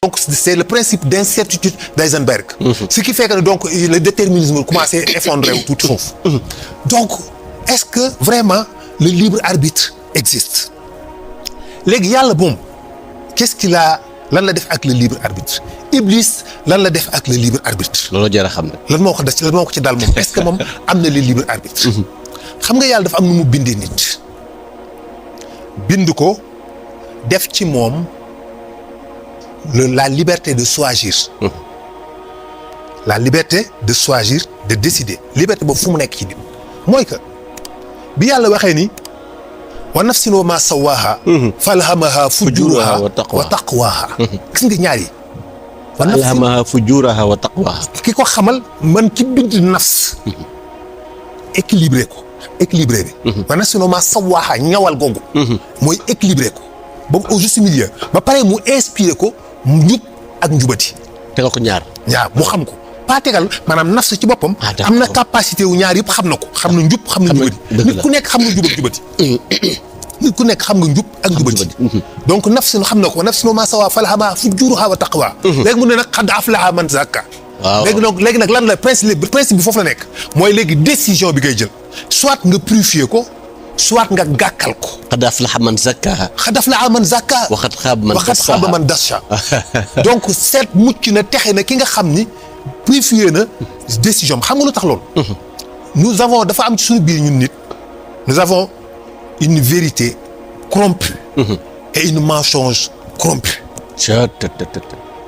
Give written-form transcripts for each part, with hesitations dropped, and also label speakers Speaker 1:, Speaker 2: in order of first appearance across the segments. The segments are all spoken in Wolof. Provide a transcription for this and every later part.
Speaker 1: donc c'est le principe d'incertitude d'Eisenberg. Ce qui fait que donc le déterminisme commencé à effondrer wu tuuti foofu. Donc est-ce que vraiment le libre arbitre existe léegi yàlla moom qu'est-ce qu'il a lan la def ak le libre arbitre Iblis lan la def ak le libre arbitre.
Speaker 2: loolu jar a xam ne.
Speaker 1: lan moo ko des lan moo ko ci dal moom est-ce que moom am na le libre arbitre. xam nga yàlla dafa am nu mu bindee nit bind ko def ci moom la liberté de choisir. La liberté de choisir de décider liberté boobu fu mu nekk ci nit mooy que bi yàlla waxee ni wa nafsin wa ma sawaaha falhamaha fujuraha wa taqwaha gis nga ñaar yi
Speaker 2: falhamaha fujuraha wa taqwaha
Speaker 1: ki ko xamal man ki bind nafs équilibré bi wa nafsin wa ma sawaaha ñawal googu mooy équilibré ko ba au juste milieu ba pare mu inspiré ko njub ak njubati
Speaker 2: tegal ko ñaar
Speaker 1: mu xam ko pas tegal maanaam nafs ci boppam am na capacité wu ñaar yëpp xam na ko xam na njub xam na njubati nit ku nekk xam nga njub ak njubati nit ku nekk xam nga njub ak njubati donc nafs xam na ko nafs ma sawa falhamaha fujuraha wa taqwa léegi mu ne nag qad aflaha man zakka léegi nag lan la principe bi foofu la nekk mooy léegi décision bi ngay jël soit nga purifier ko soit nga gàkkal ko.
Speaker 2: qad aflaha man zakkaha.
Speaker 1: qad aflaha man zakkaha.
Speaker 2: wa qad xaaba man dassaha.
Speaker 1: donc seet mucc na texe na ki nga xam ni purifier na décision xam nga lu tax loolu. nous avons dafa am ci suñu biir ñun nit. nous avons une vérité corrompue. et une mensonge corrompu.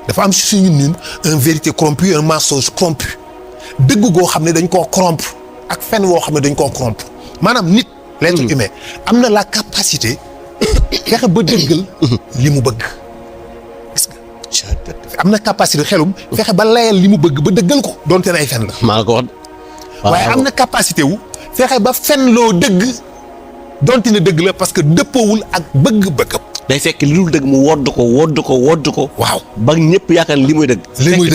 Speaker 1: dafa am ci suñu ñun une vérité corrompue un mensonge corrompu. dëgg goo xam ne dañ koo corrompre ak fen woo xam ne dañ koo corrompre maanaam nit. l'être humain am na la capacité fexe ba dëggal li mu bëgg gis nga am na capacité xelum fexe ba layal li mu bëgg ba dëggal ko donte ne ay fen la
Speaker 2: maa ko wax
Speaker 1: waaye am na capacité wu fexe ba fen loo dëgg donte ne dëgg la parce que dëppoowul ak bëgg-bëggam
Speaker 2: day fekk li dul dëgg mu wodd ko
Speaker 1: waaw
Speaker 2: ba ñëpp yaakaar li muy dëgg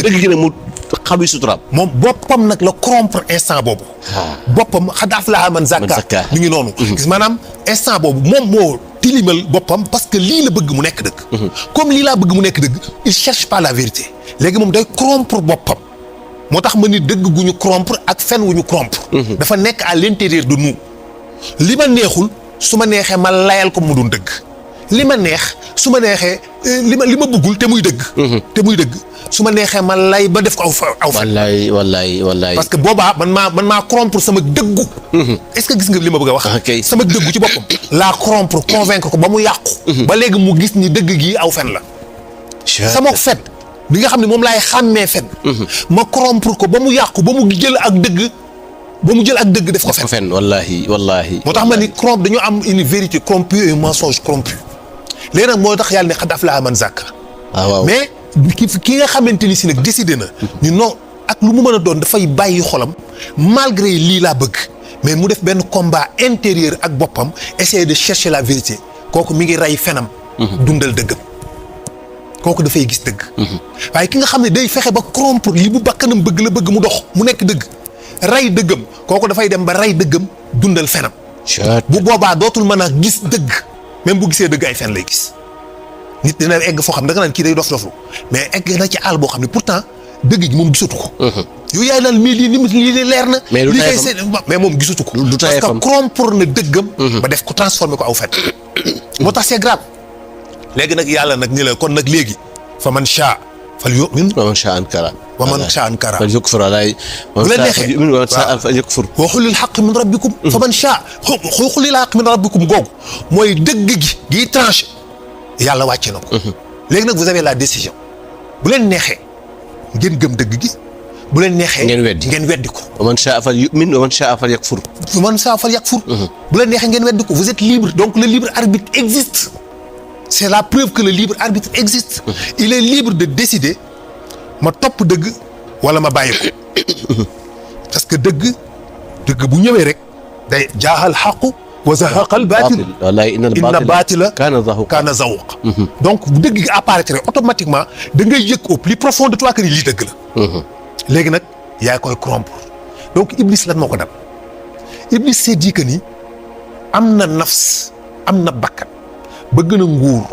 Speaker 2: dëgg gi ne mu xawi suturaam
Speaker 1: moom boppam nag la corrompre instant boobu boppam qad aflaha man zakka mi ngi noonu gis maanaam instant boobu moom moo tilimal boppam parce que lii la bëgg mu nekk dëgg comme lii laa bëgg mu nekk dëgg il cherche pas la vérité léegi moom day corrompre boppam moo tax ma ni dëgg gu ñu corrompre ak fen wu ñu corrompre dafa nekk à l'intérieur de nous li ma neexul su ma neexee ma layal ko mu doon dëgg li ma neex su ma neexee li ma bëggul te muy dëgg su ma neexee ma lay ba def ko aw fa wallaay parce que boobaa man maa corrompre sama dëggu est-ce que gis nga li ma bëgg a wax sama dëggu ci boppam laa corrompre convaincre ko ba mu yàqu ba léegi mu gis ni dëgg gi aw fen la sama fen bi nga xam ne moom laay xàmmee fen ma corrompre ko ba mu yàqu ba mu jël ak dëgg def ko fen
Speaker 2: wallahi
Speaker 1: moo tax ma ni corrompre dañoo am une vérité corrompue et un mensonge corrompu léegi nag moo tax yàlla ne qad aflaha man zakka mais ki nga xamante ni si nag décidé na ñu non ak lu mu mën a doon dafay bàyyi xolam malgré lii laa bëgg mais mu def benn combat intérieur ak boppam essayer de chercher la vérité kooku mi ngi rey fenam dundal dëggam kooku dafay gis dëgg waaye ki nga xam ne day fexe ba corrompre li bu bakkanam bëgg la bëgg mu dox mu nekk dëgg rey dëggam kooku dafay dem ba rey dëggam dundal fenam bu boobaa dootul mën a gis dëgg même bu gisee dëgg ay fen lay gis nit dina egg foo xam da nga naan kii day doflu mais egg na ci àll boo xam ne pourtant dëgg gi moom gisatu ko. yow yaay naan mais lii leer na.
Speaker 2: mais lu tayee
Speaker 1: mais moom gisatu ko.
Speaker 2: du tayee
Speaker 1: parce que corrompre na dëggam. ba def ko transformer ko aw fen. moo tax c'est grave. léegi nag yàlla nag ni la kon nag léegi fa man shaa fal yu'min
Speaker 2: wa man shaa ankara.
Speaker 1: wa man shaa ankara.
Speaker 2: fal yakfur walaay.
Speaker 1: bu la neexee
Speaker 2: waaw fal yakfur.
Speaker 1: wa qulil haqqi min rabbikum. fa man shaa qulil haqqi min rabbikum googu mooy dëgg gi tranché. yàlla wàcce na ko. léegi nag vous avez la décision bu leen neexee ngeen gëm dëgg gi bu leen neexee. ngeen weddi ko.
Speaker 2: wa man shaa fal yu'min wa man shaa fal yakfur.
Speaker 1: wa man shaa fal yakfur. bu leen neexee ngeen weddi ko vous êtes libre donc le libre arbitre existe. c'est la preuve que le libre arbitre existe. il est libre de décider ma topp dëgg wala ma bàyyi ko parce que dëgg bu ñëwee rek day jaaxal xaqu. wa zahaqal baatil
Speaker 2: wallahi inna
Speaker 1: baatila
Speaker 2: kaana
Speaker 1: zahuuqa donc bu dëgg gi apparaître automatiquement da ngay yëg au plus profond de toi que ni lii dëgg la. léegi nag yaa koy corrompre donc Iblis lan moo ko dal Iblis s'est dit que ni am na nafs am na bakkan bëgg na nguur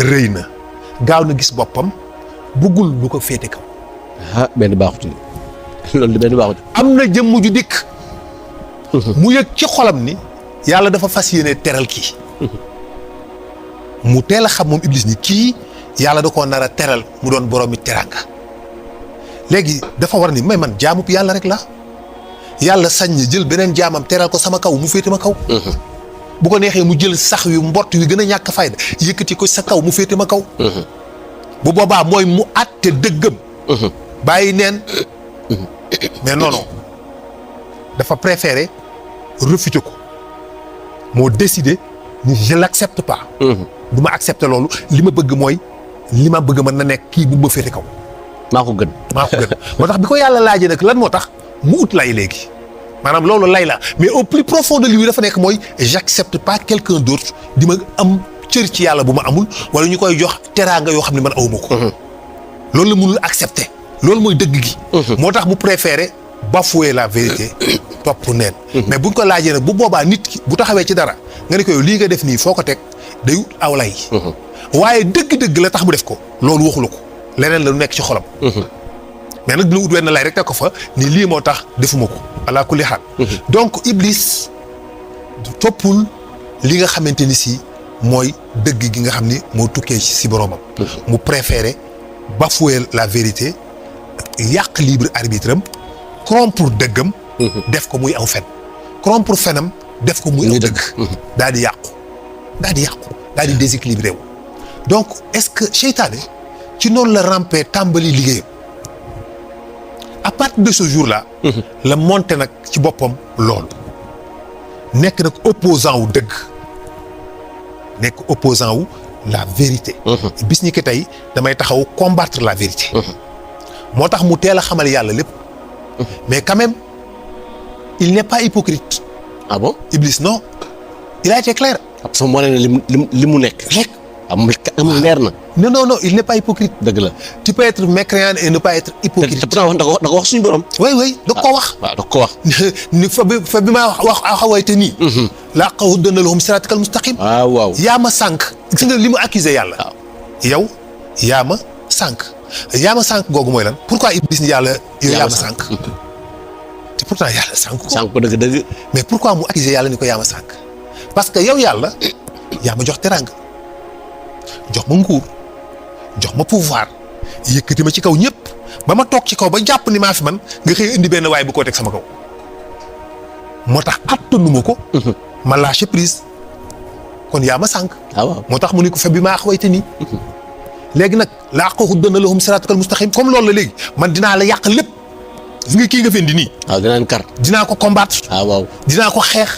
Speaker 1: rëy na gaaw na gis boppam bëggul lu ko féete kaw.
Speaker 2: ah benn baaxut loolu di benn baaxut.
Speaker 1: am na jëmm ju dikk. mu yëg ci xolam ni yàlla dafa fas yéene teral kii. mu teel a xam moom Iblis ni kii yàlla da koo nar a teral mu doon boroomi teranga. léegi dafa war ni may man jaamub yàlla rek la yàlla sañ na jël beneen jaamam teral ko sama kaw mu féete ma kaw. bu ko neexee mu jël sax yu mbott yu gën a ñàkk fayda yëkkati ko sa kaw mu féete ma kaw. bu boobaa mooy mu àtte dëggam. bàyyi neen. mais non non dafa préféré refuter ko moo décidé ni je l'accepte pas. du ma accepter loolu li ma bëgg mooy li ma bëgg mën na nekk kii bu ma féete kaw.
Speaker 2: maa ko gën.
Speaker 1: moo tax bi ko yàlla laajee nag lan moo tax mu ut lay léegi maanaam loolu lay la mais au plus profond de lui dafa nekk mooy j'accepte pas quelqu'un d'autre di ma am cër ci yàlla bu ma amul wala ñu koy jox teraanga yoo xam ne man awuma ko. loolu la mënul accepter loolu mooy dëgg gi. moo tax mu préféré bafouer la vérité topp neen. mais buñ ko laajee nag bu boobaa nit ki bu taxawee ci dara nga ne ko yow lii nga def nii foo ko teg day ut aw lay. waaye dëgg-dëgg la tax mu def ko loolu waxula ko leneen la lu nekk ci xolam. mais nag dina ut wenn lay rek teg ko fa ni lii moo tax defuma ko ala kulli xaal. donc Iblis toppul li nga xamante ni si mooy dëgg gi nga xam ni moo tukkee si boromam. mu préféré bafouer la vérité yàq libre arbitre am corrompre dëggam. def ko muy aw fen corrompre fenam def ko muy aw dëgg. daal di yàqu daal di déséquilibré wu. donc est-ce que seytaane ci noonu la rampé tàmbali liggéeyam à partir de ce jour-là. la monté nag ci boppam loolu nekk nag opposant wu dëgg nekk opposant wu la vérité. bis ñi ki tey damay taxaw combattre la vérité. moo tax mu teel a xamal yàlla lépp. mais quand même il n'est pas hypocrite.
Speaker 2: ah bon
Speaker 1: Iblis non il a été clair.
Speaker 2: parce que moo ne li mu nekk.
Speaker 1: rek
Speaker 2: amul leer na.
Speaker 1: non il n'est pas hypocrite.
Speaker 2: dëgg la
Speaker 1: tu peux être mécréant et ne pas être hypocrite.
Speaker 2: te pourtant da ko wax suñu borom.
Speaker 1: oui da ko wax.
Speaker 2: waaw da ko wax.
Speaker 1: ni fa bi ma wax xawayte nii. laa qa'udanna lahum siraatakal mustaqim.
Speaker 2: waaw.
Speaker 1: yaa ma sànq. gis nga li mu accusé yàlla.
Speaker 2: waaw
Speaker 1: yow yaa ma sànq. yaa ma sànq googu mooy lan. pourquoi Iblis ni yàlla yow yaa ma sànq. te pourtant yàlla sànq ko.
Speaker 2: sànq ko dëgg.
Speaker 1: mais pourquoi mu accusé yàlla ni ko yaa ma sànq. parce que yow yàlla yaa ma jox teraanga jox ma nguur jox ma pouvoir yëkkati ma ci kaw ñëpp ba ma toog ci kaw ba jàpp ni maa fi man nga xëy indi benn waay bu ko teg sama kaw moo tax attanuma ko. ma lâché prise kon yaa ma sànq.
Speaker 2: waaw
Speaker 1: moo tax mu ni ko fa bi maa xawayte nii. léegi nag la aqudanna lahum siraatakal mustaqim comme loolu la léegi man dinaa la yàq lépp gis nga kii nga fi indi nii.
Speaker 2: waaw dinaa kar.
Speaker 1: dinaa ko combattre.
Speaker 2: waaw
Speaker 1: dinaa ko xeex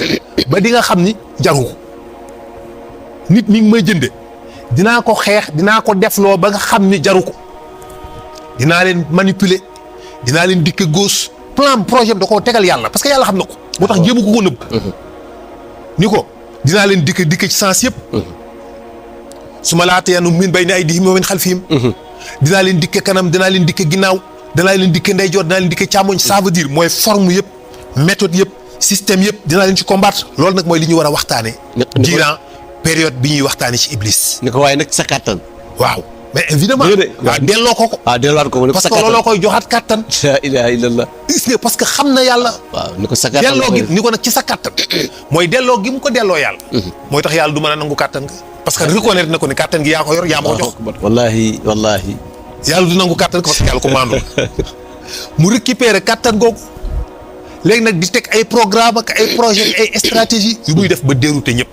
Speaker 1: ba di nga xam ni jaru ko nit mi ngi may jënde dinaa ko xeex dinaa ko defloo ba nga xam ni jaru ko dinaa leen manipuler dinaa leen dikke gauche plan projet da koo tegal yàlla parce que yàlla xam na ko. moo tax jéem ko nëbb. ni ko dinaa leen dikke ci sens yëpp. su ma laata yanu min bayni aydihim wa min xalfihim. dinaa leen dikke kanam dinaa leen dikke ginnaaw dinaa leen dikke ndeyjoor dinaa leen dikke càmmoñ. ça veut dire mooy forme yëpp méthode yëpp système yëpp dinaa leen ci combattre. loolu nag mooy li ñu war a waxtaanee. durant période bi ñuy waxtaanee ci Iblis.
Speaker 2: ni ko waaye nag sa kàttan.
Speaker 1: waaw mais évidemment waaw delloo ko.
Speaker 2: delluwaat ko
Speaker 1: parce que looloo koy joxaat kàttan.
Speaker 2: la ilaha illallah.
Speaker 1: gis nga parce que xam na yàlla.
Speaker 2: waaw ni ko sa kàttan
Speaker 1: delloo gi ni ko nag ci sa kàttan. mooy delloo gi mu ko delloo yàlla. mooy tax yàlla du mën a nangu kàttan nga. parce que reconnaître na ko ni kàttan gi yaa ko yor yaa ma ko jox.
Speaker 2: wallahi
Speaker 1: yàlla du nangu kàttan ko parce que yàlla ko maandu mu récupérer kàttan googu léegi nag di teg ay programme ak ay projet ay stratégie yu muy def ba dérouter ñëpp.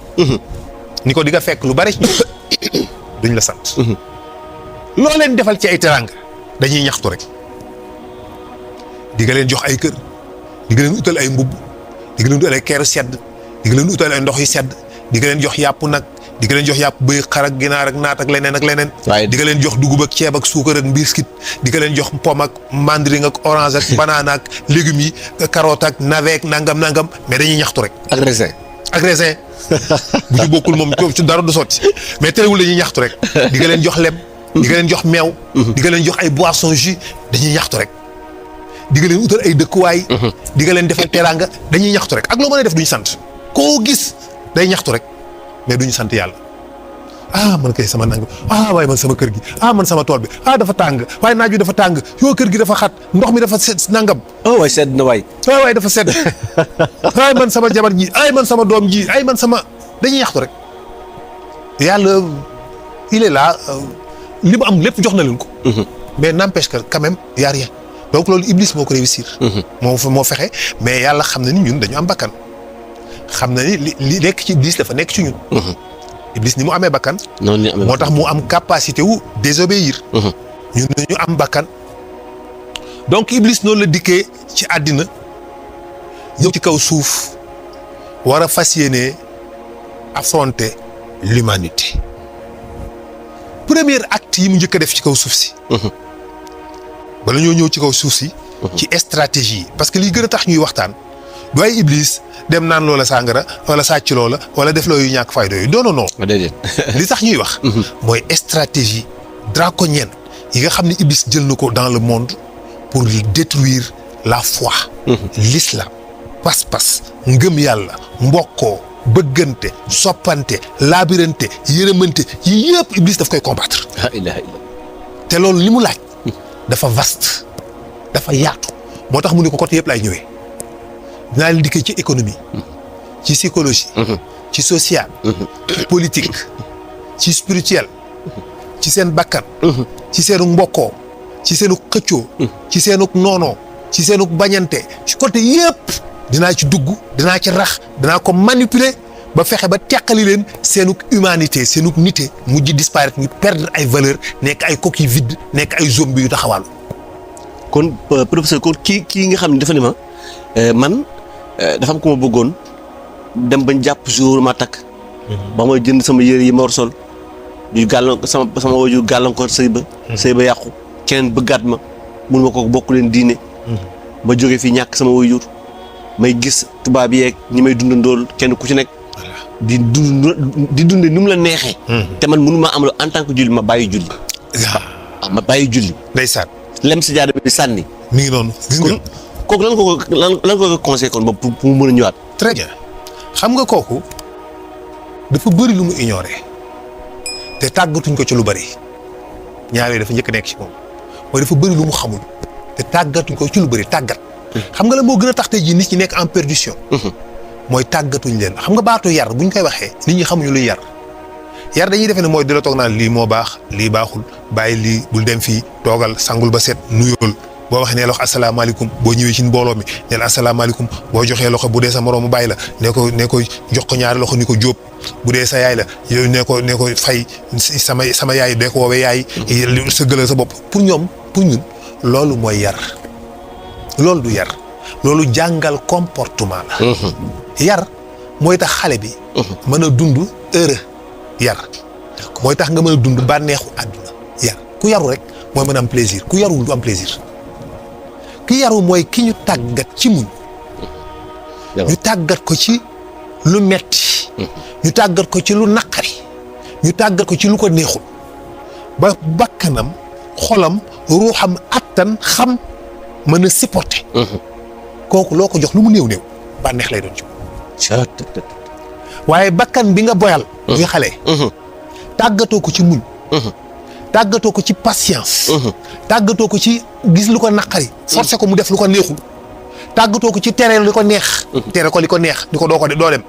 Speaker 1: ni ko di nga fekk lu bari duñ la sant. loo leen defal ci ay teranga dañuy ñaxtu rek di nga leen jox ay kër di nga leen utal ay mbubb di nga leen utal ay keeru sedd di nga leen utal ay ndox yu sedd di nga leen jox yàpp nag di nga leen jox yàpp bëy xar ak ginaar ak naat ak leneen ak leneen.
Speaker 2: waaye
Speaker 1: di nga leen jox dugub ak ceeb ak suukar ak biscuit di nga leen jox pomme ak mandarine ak orange ak banane ak légumes yi carotte ak navet ak nangam mais dañuy ñaxtu rek.
Speaker 2: ak raisin.
Speaker 1: bu ci bokkul moom ci dara du sotti mais terewul dañuy ñaxtu rek di nga leen jox lem. di nga leen jox meew. di nga leen jox ay boissons jus dañuy ñaxtu rek. di nga leen utal ay dëkkuwaay. di nga leen defal teraanga dañuy ñaxtu rek ak loo mën a def duñu sant koo gis day ñaxtu rek mais duñu sant yàlla man kay sama nang waaye man sama kër gi man sama tool bi dafa tàng waaye naaj bi dafa tàng yoo kër gi dafa xat ndox mi dafa sedd nangam.
Speaker 2: waay sedd na waay.
Speaker 1: waay dafa sedd man sama jabar ji man sama doom ji man sama dañuy yaxtu rek yàlla il est là li mu am lépp jox na leen ko. mais n'empêche que quand même y a rien donc loolu Iblis moo ko réussir. moo fexe mais yàlla xam na ni ñun dañu am bakkan xam na ni li nekk ci Iblis dafa nekk ci ñun. Iblis ni mu amee bakkan. moo tax mu am capacité wu désobéir. ñun dañu am bakkan donc Iblis noonu la dikkee ci àddina ñëw ci kaw suuf war a fas yéene affronter l'humanité premier acte yi mu njëkk a def ci kaw suuf si. bala ñoo ñëw ci kaw suuf si. ci stratégie parce que li gën a tax ñuy waxtaan du ay Iblis dem naan loola sàngara wala sàcc loola wala def looyu ñàkk fayda yooyu non.
Speaker 2: déedéet
Speaker 1: li tax ñuy wax. mooy stratégie draconienne yi nga xam ne Iblis jël na ko dans le monde pour détruire la foi. l'islam pas-pas ngëm yàlla mbokkoo bëggante soppante laabirante yërëmante yi yëpp Iblis daf koy combattre. te loolu li mu laaj. dafa vaste dafa yaatu moo tax mu ne ko côté yëpp laay ñëwee dinaa leen dikkee ci économie ci psychologie ci social ci politique ci spirituel ci seen bakkan ci seenu mbokkoo ci seenu xëccoo ci seenu noonoo ci seenu bañante ci côté yëpp dinaa ci dugg dinaa ci rax dinaa ko manipuler ba fexe ba teqali leen seenug humanité seenug nité mujj disparaître ñu perdre ay valeurs nekk ay coquilles vides nekk ay zombies yu taxawaalu.
Speaker 2: kon professeur kon kii nga xam ne dafa ne ma man dafa am ku ma bëggoon dem bañ jàpp jour ma takk. ba ma jënd sama yére yi ma war sol du sama wajur gàllankoor sëy ba yàqu keneen bëggaat ma mun ma ko bokk leen diine. ma jóge fii ñàkk sama wajur may gis tubaab yeeg ñi may dundandool kenn ku ci nekk. di dunde ni mu la neexee. te man mënu maa am en tant que julli ma bàyyi julli. ma bàyyi julli.
Speaker 1: ndeysaan.
Speaker 2: lem si jaada bi sànni.
Speaker 1: mi ngi noonu gis nga.
Speaker 2: kooku lan ko conseil kon ba pour mu mën a ñëwaat.
Speaker 1: très bien xam nga kooku dafa bëri lu mu ignoré te tàggatuñ ko ci lu bëri ñaar yooyu dafa njëkk nekk ci moom mooy dafa bëri lu mu xamul te tàggatuñ ko ci lu bëri tàggat. xam nga la moo gën a tax tey jii nit ñi nekk en perdition. mooy tàggatuñ leen xam nga baatu yar buñ koy waxee nit ñi xamuñu luy yar dañuy defe ne mooy di la toog naan lii moo baax lii baaxul bàyyi lii bul dem fii toogal sangul ba set nuyool boo waxee nee la wax asalaamaaleykum boo ñëwee ci mbooloo mi neel asalaamaaleykum boo joxee loxo bu dee sa moroom mu bàyyi la ne ko jox ko ñaari loxo ni ko jóob bu dee sa yaay la yow ne ko fay sama yaay dee ko woowee yaay sëggalal sa bopp pour ñun loolu mooy yar loolu du yar loolu jàngal comportement la. yar mooy tax xale bi. mën a dund heureux yar. mooy tax nga mën a dund bànneexu àdduna yar ku yaru rek mooy mën a am plaisir ku yarul du am plaisir ki yaru mooy ki ñu tàggat ci muñ. ñu tàggat ko ci lu metti ñu tàggat ko ci lu naqari ñu tàggat ko ci lu ko neexul ba bakkanam xolam ruuxam attan xam mën a supporter. kooku loo ko jox lu mu néew bànneex lay doon ci waaye bakkan bi nga boyal muy xale tàggatoo ko ci muñ tàggatoo ko ci patience tàggatoo ko ci gis lu ko naqari forcé ko mu def lu ko neexul tàggatoo ko ci tere li ko neex tere ko li ko neex ni ko doo dem